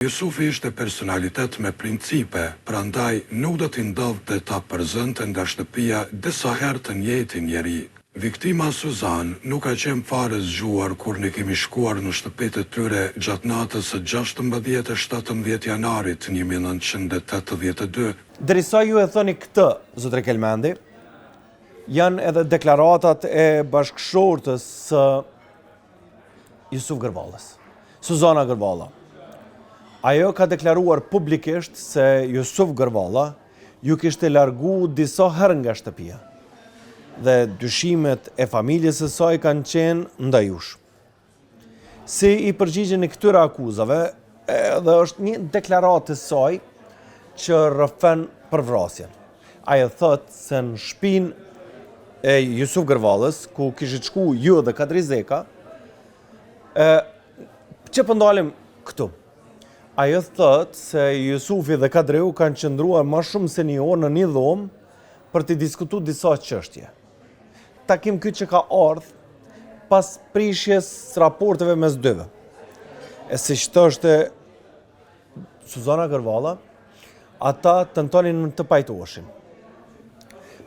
Jusufi ishte personalitet me principe, prandaj nuk do t'i ndodhte ta përzënte nga shtëpia disa herë të njëjtin njeri. Viktima Suzan nuk ka qenë fare zgjuar kur ne kemi shkuar në shtëpitë e tyre gjatë natës së 16 e 17 janarit 1982. Derisa ju e thoni këtë, zotëri Kelmendi, janë edhe deklaratat e bashkëshortes së Jusuf Gërvallës. Suzana Gërvalla. Ajo ka deklaruar publikisht se Jusuf Gërvalla ju kishte largu disa herë nga shtëpia dhe dyshimet e familjes së saj kanë qenë ndaj jush. Si i përgjigjeni këtyre akuzave, edhe është një deklaratë e saj që rrëfen për vrasjen. Ajo thotë se në shpinë e Jusuf Gërvallës, ku kishit shku ju dhe Kadri Zeka, e, që po ndalim këtu. Ajo thotë se Jusufi dhe Kadriu kanë qëndruar ma shumë se një orë në një dhomë për të diskutu disa çështje. Takim ky që ka ardhë pas prishjes së raporteve mes dyve. E siç thoshte Suzana Gërvalla, ata tentonin të pajtoheshin.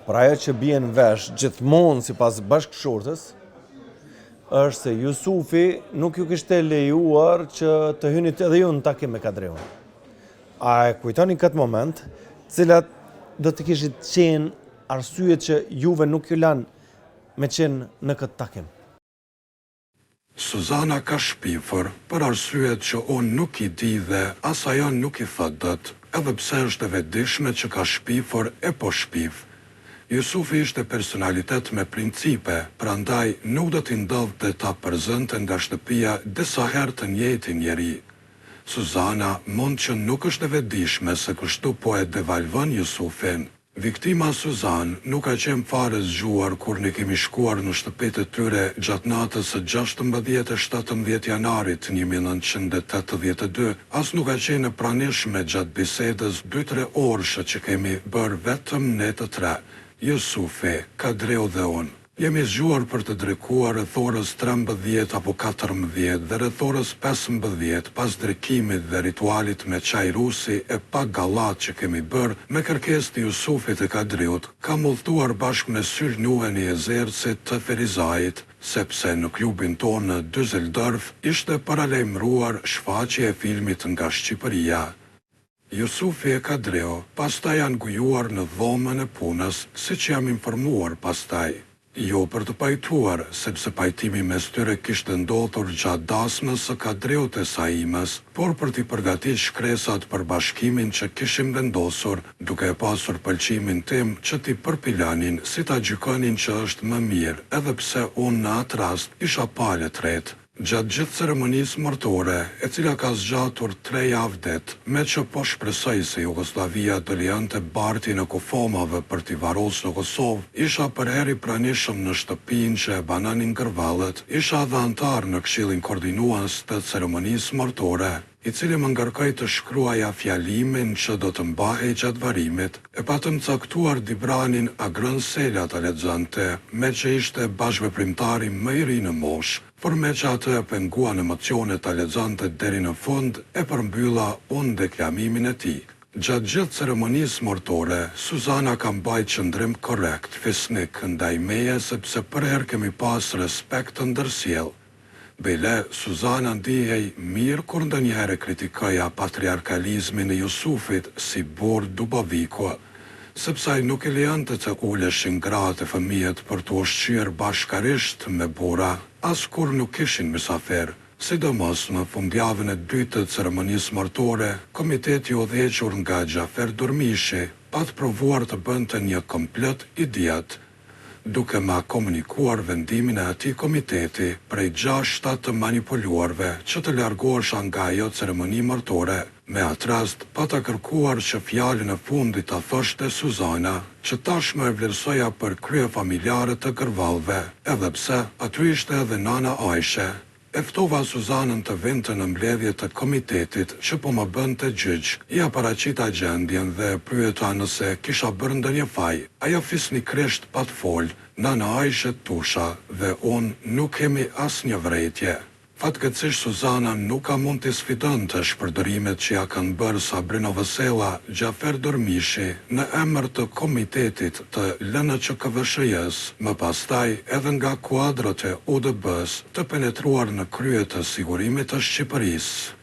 Por ajo që bie në vesh gjithmonë sipas bashkëshortes, është se Jusufi nuk ju kishte lejuar që të hynit edhe ju në takim me Kadriun. A e kujtoni këtë moment, cilat do të kishit qenë arsyet që juve nuk ju lanë me qenë në këtë takim? Suzana ka shpifur, për arsyet që unë nuk i di dhe as ajo nuk i thotë dot, edhe pse është e vetëdijshme që ka shpifur e po shpif. Jusufi ishte personalitet me principe, prandaj nuk do t'i ndodhte ta përzënte nga shtëpia disa herë të njëjtin njeri. Suzana mund që nuk është e vetëdijshme se kështu po e devalvon Jusufin. Viktima Suzan nuk ka qenë fare zgjuar kur ne kemi shkuar në shtëpitë e tyre gjatë natës së 16 e 17 janarit 1982, as nuk ka qenë e pranishme gjatë bisedës 2-3 orëshe që kemi bërë vetëm ne të tre, Jusufi, Kadriu dhe unë. Jemi zgjuar për të drekuar rreth orës 13 apo 14 dhe rreth orës 15 pas drekimit dhe ritualit me çaj rusi e pak gallatë që kemi bërë, me kërkesë të Jusufit e Kadriut, kam udhëtuar bashkë me Sylë Nuhen e Jezercit të Ferizajit, sepse në klubin tonë në Düsseldorf ishte paralajmëruar shfaqje e filmit nga Shqipëria. Jusufi e Kadriu pastaj janë ngujuar në dhomën e punës, siç jam informuar pastaj. Jo për të pajtuar, sepse pajtimi mes tyre kishte ndodhur gjatë dasmës së Kadriut e Saimës, por për t'i përgatit shkresat për bashkimin që kishim vendosur, duke e pasur pëlqimin tim që t'i përpilanin si ta gjykonin që është më mirë, edhe pse unë në atë rast isha palë e tretë. Gjatë gjithë ceremonisë mortore, e cila ka zgjatur tre javë ditë, meqë po shpresoj se Jugosllavia do lejonte bartjen e kufomave për t'i varrosë në Kosovë, isha përherë i pranishëm në shtëpinë që e banonin Gërvallët, isha edhe anëtar në Këshillin Koordinues të ceremonisë mortore, i cili më ngarkoi të shkruaja fjalimin që do të mbahej gjatë varrimit. E patëm caktuar dibranin Agron Sela ta lexonte, meqë ishte bashkëveprimtari më i ri në moshë, por meqë atë e penguan emocionet ta lexonte deri në fund, e përmbylla unë deklamimin e tij. Gjatë gjithë ceremonisë mortore, Suzana ka mbajt qëndrim korrekt, fisnik, ndaj meje sepse përherë kemi pas respekt të ndërsjellë. Bile, Suzana ndihej mirë kur ndonjëherë e kritikoja patriarkalizmin e Jusufit si burrë Duboviku, sepse ai nuk e lejonte të uleshin gratë e fëmijët për t'u ushqyer bashkarisht me burra, as kur nuk kishin mysafirë. Sidomos në fundjavën e dytë të ceremonisë mortore, komiteti i udhëhequr nga Xhafer Durmishi pat provuar të bënte një komplot idiot, duke ma komunikuar vendimin e atij komiteti prej gjashtë-shtatë të manipuluarve që të largohesha nga ajo ceremoni mortore. Me atë rast pata kërkuar që fjalën e fundit ta thoshte Suzana, që tashmë e vlerësoja për kryefamiljare të Gërvallëve, edhe pse aty ishte edhe nana Ajshe. E ftova Suzanën të vinte në mbledhje të komitetit që po më bënte gjyq, ia paraqita gjendjen dhe e pyeta nëse kisha bërë ndonjë faj. Ajo fisnikërisht pat folë, Nana Ajshe Tusha dhe unë nuk kemi asnjë vërejtje. Fatkeqësisht Suzana nuk ka mund t'i sfidonte shpërdorimet që ia kanë bërë Sabri Novosella, Xhafer Dërmishi, në emër të Komitetit të LNÇKVSHJ-së, më pastaj edhe nga kuadrot e UDB-së të penetruar në krye të Sigurimit të Shqipërisë.